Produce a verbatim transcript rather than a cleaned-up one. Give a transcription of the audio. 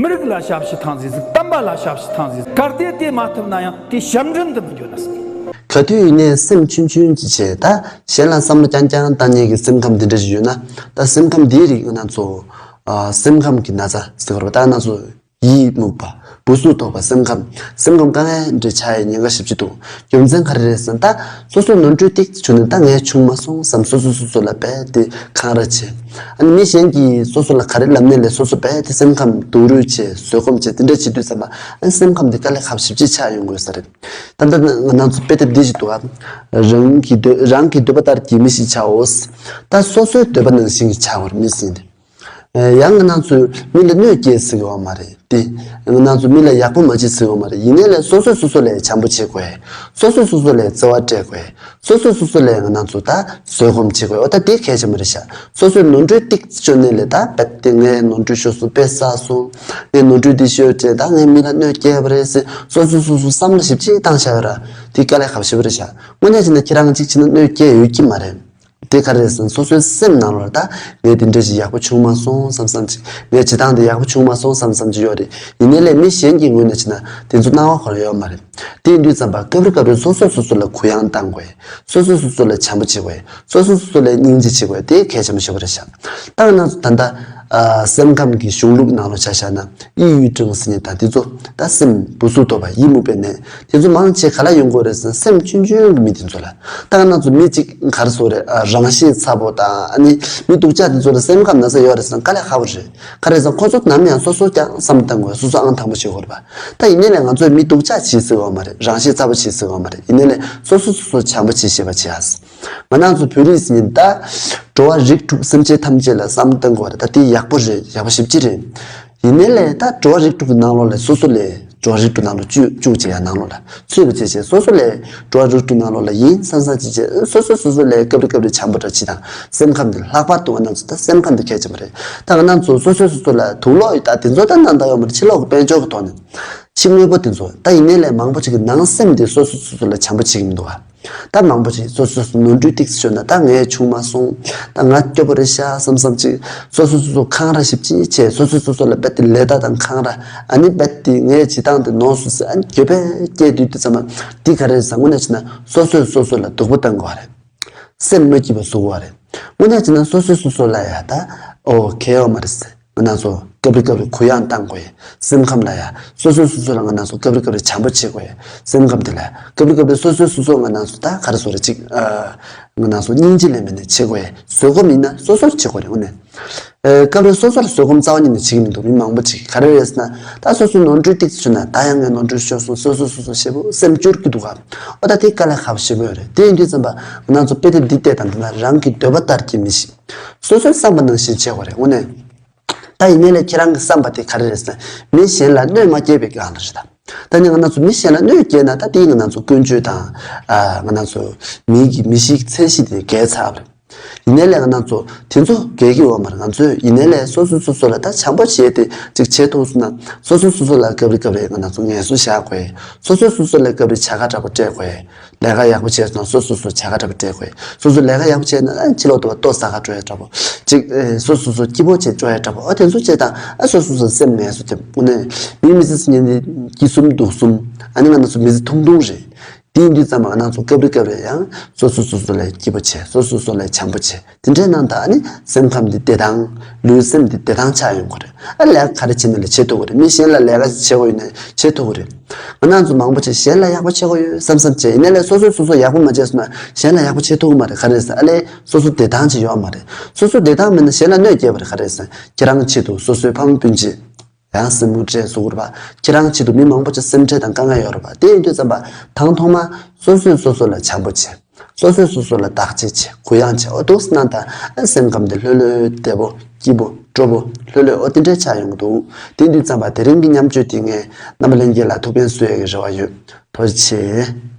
མི་རིགས་ལ་ཞབས་ཕྱི་ཐང་ཟིག་ཟིག་བསྟན་པ་ལ་ཞབས་ཕྱི་ཐང་ཟིག་ཟིག་གལ་ཏེ་དེ་མ་ཐུབ་ན་ཡང་དེ་ཞབས་འདྲེན་དུ་མི་འགྱུར་ན་ཟིག་ག་དུས་ཡིན་ནའི་སེམས་ཆུང་ཆུང་ཅིག་བྱས། ད་གཞན་ལ་བསམ་བློ་རྐྱང་རྐྱང་བཏང་མཁན་གྱི་སེམས་ཁམས་འདི་འདྲ་ཞིག་ཡོད་ན། ད་སེམས་ཁམས་འདིའི་རིགས་ང་རང་ཚོ་ཨ་སེམས་ཁམས་ཀྱི་ན་ཚ་ཟེར་བ་ད་ང་རང་ཚོ་ཡིད་མུག་པ། སྦུ་སུབ་དོག་པ། སེམས་ཁམས་སེམས་ཁམས་དཀའ་ངལ་འདྲ་ཆགས་ཡའི་ཉེན་ཁ་ཞེ་པོ་ཅིག་འདུག་རྒྱུ་མཚན་ག་རེ་རེད་ཟེར་ན། ད་སོ་སོ་ནོར་འཁྲུལ་ཏིག་ཙམ་བྱུང་ནས་ད་ངས་བྱུང་མ་སོང་བསམ། སོ་སོ་སོ་སོ་ལ་རྦད་དེ་འཁང་ར་བྱེད། ཨ་ནི་མི་གཞན་གྱིས་སོ་སོ་ལ་ག་རེ་ལབ་ནའི་ལས་སོ་སོ་རྦད་དེ་སེམས་ཁམས་སྡུག་རུས་བྱེད། བཟོད་སྒོམ་བྱེད། དེ་འདྲ་བྱེད་དུས་ཙམ་པ་ཨ་ནི་སེམས་ཁམས་དེ་དཀའ་ལས་ཁག་པོ་ཞེ་པོ་ཅིག་ཆགས་ཡོང་གི་ཡོད་ས་རེད། ད་ལྟ་ང་རང་ཚོ་དཔེ་དེབ་འདི་ཞིག་འདུག་ག་རང་གི་འདོད་རང་གི་འདོད་པ་ལྟར་གྱི་མི་ཞིག་བྱའོ། ད་སོ་སོའི་འདོད་པ་ནང་བཞིན་གྱི་བྱ་བར་མི་ཟིན་ཏེ། ཡང་ང་རང་ཚོས་མི་ལ་གནོད་སྐྱེལ་སྲིད་ཡོད་མ་རེད་དེ། ང་རང་ཚོ་མི་ལ་ཡག་པོ་མ་བྱེད་སྲིད་ཡོད་མ་རེད། ཡིན་ནའི་ལས་སོ་སོས་སོ་སོ་ལ་བྱམས་པོ་བྱེད་དགོས། སོ་སོས་སོ་སོ་ལ་བརྩེ་བ་སྤྲད་དགོས། སོ་སོས་སོ་སོ་ལ་ང་རང་ཚོ་ད་བཟོད་སྒོམ་བྱེད་དགོས། འོ་ད་དེ་གལ་ཆེན་པོ་རེད་ཤག་སོ་སོའི་ནོར་འཁྲུལ་ཏིག་ཙམ་བྱུང་ནའི་ལས་ད་རྦད་དེ་ངའི་ནོར་འཁྲུལ་ཤོར་སོང་། དཔེ་བསགས་སོང་། ངའི་ནོར་འཁྲུལ་འདི་ཤོར་བྱས། ད་ངས་མི་ལ་གནོད་སྐྱེལ་བ་རེད་ཟེར་སོ་སོས་སོ་སོ་བསམ་བློ་ཞེ་པོ་ཅིག་བཏང་བཞག་ཡོད་ར། དེ་དཀའ་ལས་ཁག་པོ་ཞེ་པོ་རེད་ཤག་དངོས་གནས་བྱས་ན་ཁྱེད་རང་གཅིག་བྱས་ན་གནོད་སྐྱེལ་ཡོད་ཀྱི་མ་རེད། དེ་ག་རེ་རེད་ཟེར་ན། སོ་སོའི་སེམས་ནང་ལོགས་ལ་ད་ངས་དེ་འདྲ་ཞིག་ཡག་པོ་བྱུང་མ་སོང་བསམ་བསམ་ཅིག་ངས་བྱེད་སྟངས་དེ་ཡག་པོ་བྱུང་མ་སོང་བསམ་བསམ་ཅིག་ཡོད་རེད། ཡིན་ནའི་ལས་མི་གཞན་གྱི་ངོས་ནས་བྱས་ན་དེ་ཚོ་སྣང་བ་འཁོར་ཡོད་མ་རེད། དེ་ཡིན་དུས་ཙམ་པ་སྐབས་རེ་སྐབས་རེ་སོ་སོས་སོ་སོ་ལ་གུ་ཡངས་བཏང་དགོས། སོ་སོས་སོ་སོ་ལ་བྱམས་པོ་བྱེད་དགོས། སོ་སོས་སོ་སོ་ལ་སྙིང་རྗེ་བྱེད་དགོས། དེ་གལ་ཆེན་པོ་ཞེ་པོ་རེད་ཤག་ད་ང་རང་ཚོ་ད་ལྟ་ཨ་སེམས་ཁམས་ཀྱི་གཞུང་ལུགས་ནང་ལོགས་ཆ་བཞག་ན།抑郁症ཟེར་མཁན་དང་དེ་ཚོ། ད་སེམས་སྦུ་སུབ་དོག་པ། ཡིད་མུག་པའི་ནད། དེ་ཚོ་མང་ཆེ་ག་ལ་ཡོང་གི་ཡོད་རེད་ཟེར་ན། སེམས་ཆུང་ཆུང་གི་མི་དེ་ཚོ་ལ། ད་ང་རང་ཚོ་མི་གཅིག་ག་རེ་ཟེར་དགོས་རེད། ཨ་རང་ཤེད་ཚ་པོ་དང་། ཨ་ནི་མི་སྡུག་ཅག་དེ་ཚོ་ལ་སེམས་ཁམས་ན་ཚ་ཡོད་རེད་ཟེར་ན་དཀའ་ལས་ཁག་པོ་རེད། ག་རེ་ཟེར་ན་ཁོ་ཚོ་ནམ་ཡང་སོ་སོ་རྐྱང་བསམ་བློ་གཏོང་དགོས། སོ་སོ་ཨང་དང་པོ་བྱེད་དགོས་རེད་པ། ད་ཡིན་ནའི་ལས་ང་ཚོས་མི་སྡུག་ཅག་བྱེད་སྲིད་ཡོད་མ་རེད། རང་ཤེད་ཚ་པོ་བྱེད་སྲིད་ཡོད་མ་རེད། ཡིན་ནའི་ལས་སོ་སོ་སོ་སོ་བྱམས་པོ་བྱེད་ཤེས་པ་བྱེད་ཨ། ང་རང་ཚོ་བོད་རིགས་ཡིན་ད། འགྲོ་བ་རིགས་དྲུག་སེམས་ཅན་ཐམས་ཅད་ལ་བསམ་བློ་གཏོང་དགོས་རེད། ད་དེ་ཡག་པོ་རེད། ཡག་པོ་ཞེ་པོ་ཅིག་རེད། ཡིན་ནའི་ལས་ད་འགྲོ་བ་རིགས་དྲུག་གི་ནང་ལོགས་ལ་སོ་སོ་ལ་འགྲོ་བ་རིགས་དྲུག་ནང་ལོགས་བཅུ་བཅུ་བྱས་ཡ་ནང་ལོགས་ལ་ཚུད་པ་བྱས་བྱས། སོ་སོ་ལ་འགྲོ་བ་རིགས་དྲུག་ནང་ལོགས་ལ་ཡིན་བསམ་བསམ་བྱས་བྱས། སོ་སོ་སོ་སོ་ལ་སྐབས་རེ་སྐབས་རེ་བྱམས་པོ་འདྲ་བྱེད་དང་། སེམས་ཁམས་འདི་ལྷག་པར་དུ་ང་རང་ཚོ་ད་སེམས་ཁམས་འདི་གལ་ཆེན་པོ་རེད། ད་ང་རང་ཚོ་སོ་སོ་སོ་སོ་ལ་དུག་ལོག་ཡོད། ད་དེ་ཚོ་ད་ནང་ད་ཡོད་མ་རེད། ཕྱི་ལོགས་ཀྱི་དཔལ་འབྱོར་གྱི་ཐོག་ནས། ཕྱི་དངོས་པོ་དེ་ཚོ། ད་ཡིན་ནའི་ལས་མང་པོ་ཅིག་གི་ནང་སེམས་དེ་སོ་སོ་སོ་སོ་ལ་བྱམས་པོ་བྱེད་ཀྱི་མི་འདུག་ག་ད་མང་པོ་ཅིག་སོ་སོ་སོ་ནོར་འཁྲུལ་ཏོག་ཙམ་བྱུང་ན་ད་ངས་བྱུང་མ་སོང་། ད་ང་སྐྱོ་པོ་རེད་ཤག་བསམ་བསམ་ཅིག་སོ་སོ་སོ་སོ་འཁང་ར་ཞེ་པོ་ཅིག་བྱས། སོ་སོ་སོ་སོ་ལ་རྦད་དེ་ལེ་བདའ་དང་འཁང་ར། ཨ་ནི་རྦད་དེ་ངས་བྱེད་སྟངས་དེ་ནོར་སོང་ཟེར། ཨ་ནི་འགྱོད་པ་སྐྱེས་དུས་དུས་ཙམ་པ་འདི་ག་རེ་རེད་ཟེར། དངོས་གནས་བྱས་ན་སོ་སོས་སོ་སོ་ལ་སྡུག་པོ་བཏང་དགོས་པ་རེད། སེམས་མ་སྐྱིད་པ་བཟོ་དགོས་པ་རེད། དངོས་གནས་བྱས་ན་སོ་སོས་སོ་སོ་ལ་ཡ་ད་ཨོ་གལ་ཡོད་མ་རེད་ཟེར། ང་རང་ཚོ་སྐབས་རེ་སྐབས་རེ་གུ་ཡངས་བཏང་དགོས། སེམས་ཁམས་ལ་ཡ། སོ་སོས་སོ་སོ་ལ་ང་རང་ཚོ་སྐབས་རེ་སྐབས་རེ་བྱམས་པོ་བྱེད་དགོས། སེམས་ཁམས་དེ་ལ་སྐབས་རེ་སྐབས་རེ་སོ་སོས་སོ་སོ་ང་རང་ཚོ་ད་ག་རེ་ཟེར་དགོས་རེད། ཅིག་ཨ། ང་རང་ཚོ་སྙིང་རྗེ་ལས་མེད་ནས་བྱེད་དགོས། བཟོད་སྒོམ་ཡིན་ན་སོ་སོར་བྱེད་དགོས་རེད། དངོས་གནས། ཨ། སྐབས་རེ་སོ་སོར་བཟོད་སྒོམ་རྩ་བ་ཉིད་ནས་བྱེད་ཀྱི་མི་འདུག་མི་མང་པོ་ཅིག་ག་རེ་རེད་ཟེར་ན། ད་སོ་སོའི་ནོར་འཁྲུལ་ཏོག་ཙམ་བྱུང་ན་ད་ཡང་ངའི་ནོར་འཁྲུལ་ཤོར་སོང་། སོ་སོ་སོ་སོ་ཞེ་པོ་སེམས་སྐྱོ་གི་འདུག་ག་ཨོ་ད་དེ་དཀའ་ལས་ཁག་པོ་ཞེ་པོ་ཡོད་རེད། དེ་ཡིན་དུས་ཙམ་པ་ང་རང་ཚོ་དཔེ་དེབ་འདི་བལྟས་དང་། དེ་ན་རང་གི་འདོད་པ་ལྟར་གྱི་མི་ཞིག་སོ་སོའི་བསམ་པ་ནང་བཞིན་བྱེད་དགོས་རེད། དངོས་གནས། ད་ཡིན་ནའི་ལས་ཁྱེད་རང་གི་བསམ་པ་དེ་ག་རེ་རེད་ཟེར་ན། མི་གཞན་ལ་གནོད་མ་སྐྱེལ་བའི་སྒང་ལ་རེད་ད། ད་ནི་ང་རང་ཚོ་མི་གཞན་ལ་གནོད་སྐྱེལ་ན་ད་དེ་ང་རང་ཚོ་ཀུན་སྤྱོད་དང་། ཨ། ང་རང་ཚོ་མི་གི་མི་གཤིས་ཀྱི་ཚད་གཞི་དེ་འགལ་ཚར་བ་རེད། ཡིན་ནའི་ལས་ང་རང་ཚོ་དེ་ཚོ་འགལ་གྱི་ཡོད་མ་རེད། ང་ཚོས་ཡིན་ནའི་ལས་སོ་སོ་སོ་སོ་ལ་ད་བྱམས་པོ་བྱས་ཏེ་ཅིག་བྱེད་ཐུབ་སོང་ན། སོ་སོ་སོ་སོ་ལ་སྐབས་རེ་སྐབས་རེ་ང་རང་ཚོ་ངལ་གསོ་བཞག་དགོས། སོ་སོ་སོ་སོ་ལ་སྐབས་རེ་བྱ་དགའ་འདྲ་པོ་སྤྲད་དགོས། ལས་ཀ་ཡག་པོ་བྱས་སོང་ན་སོ་སོ་སོ་བྱ་དགའ་འདྲ་པོ་སྤྲད་དགོས། སོ་སོ་ལས་ཀ་ཡག་པོ་བྱས་ན་ཨ་ཕྱི་ལོགས་དུ་བ་ལྟོ་ཟ་ག་འགྲོ་ཡ་འདྲ་པོ། ཅིག་ཨེ། སོ་སོ་སོ་སྐྱིད་པོ་བྱས་འགྲོ་ཡ་འདྲ་པོ། ཨ་དེ་ཚོ་བྱས་དང་། ཨ་སོ་སོ་སོ་སེམས་ངལ་གསོ་བྱས། དངོས་གནས་མི་མི་ཚེ་ཟེར་མཁན་འདི་སྐྱིད་གསུམ་སྡུག་གསུམ། ཨ་ནི་ང་རང་ཚོ་མི་ཚེ་ཐུང་ཐུང་རེད། དེ་ཡིན་དུས་ཙམ་པ་ང་རང་ཚོ་སྐབས་རེ་སྐབས་རེ་ཡང་སོ་སོ་སོ་སོ་ལ་སྐྱིད་པོ་བྱས། སོ་སོ་སོ་ལ་བྱམས་པོ་བྱས། དེ་འདྲའི་གནང་དང་། ཨ་ནི་སེམས་ཁམས་འདི་བདེ་ཐང་། ལུས་སེམས་འདི་བདེ་ཐང་ཆགས་ཡོང་གི་རེད། ཨ་ལས་ཀ་ག་རེ་བྱེད་ན་ལས་བྱེད་ཐུབ་ཀྱི་རེད། མི་གཞན་ལ་ལས་ཀ་བྱེད་དགོས་ཡོད་ན་བྱེད་ཐུབ་ཀྱི་རེད། ང་རང་ཚོ་མང་པོ་ཅིག་གཞན་ལ་ཡག་པོ་བྱེད་དགོས་ཡོད་བསམ་བསམ་བྱས། ཡིན་ནའི་ལས་སོ་སོས་སོ་སོ་ཡག་པོ་མ་བྱས་སོང་ན་གཞན་ལ་ཡག་པོ་བྱེད་ཐུབ་ཀྱི་མ་རེད། ག་རེ་ཟེར། ཨ་ལས་སོ་སོ་བདེ་ཐང་ཅིག་ཡོད་མ་རེད། སོ་སོ་བདེ་ཐང་མེད་ན་གཞན་ལ་གནོད་སྐྱེལ་བ་རེད། ག་རེ་ཟེར། ཁྱེད་རང་ཆེད་དུ་སོ་སོའི་ཕ་མ་སྤུན་མཆེད། ཡང་སེམས་ཁུར་སྤྲད་བཟོ་དགོས་པ། ཁྱེད་རང་ཆེད་དུ་མི་མང་པོ་ཅིག་སེམས་ཁྲལ་དང་དཀའ་ངལ་ཡོད་རེད་པ། དེ་ཡིན་དུས་ཙམ་པ་དང་ཐོག་མ་སོ་སོས་སོ་སོ་ལ་བྱམས་པོ་བྱེད། སོ་སོས་སོ་སོ་ལ་བདག་གཅེས་བྱེད། གུ་ཡངས་བྱེད། འོ་འདུག་སེ་གནང་དང་། ཨ་སེམས་ཁམས་དེ་ལྷོད་ལྷོད་བདེ་པོ་སྐྱིད་པོ་སྤྲོ་པོ་ལྷོད་ལྷོད་འོ་དེ་འདྲས་ཆགས་ཡོང་གི་འདུག་དེ་ཡིན་དུས་ཙམ་པ་དེ་རིང་གི་མཉམ་སྤྱོད་དེ་ངས་རྣམ་པ་ལྷན་རྒྱས་ལ་ཐུགས་ཕན་གསོས་ཡག་གི་རེ་བ་ཡོད། ཐུགས་རྗེ་ཆེ།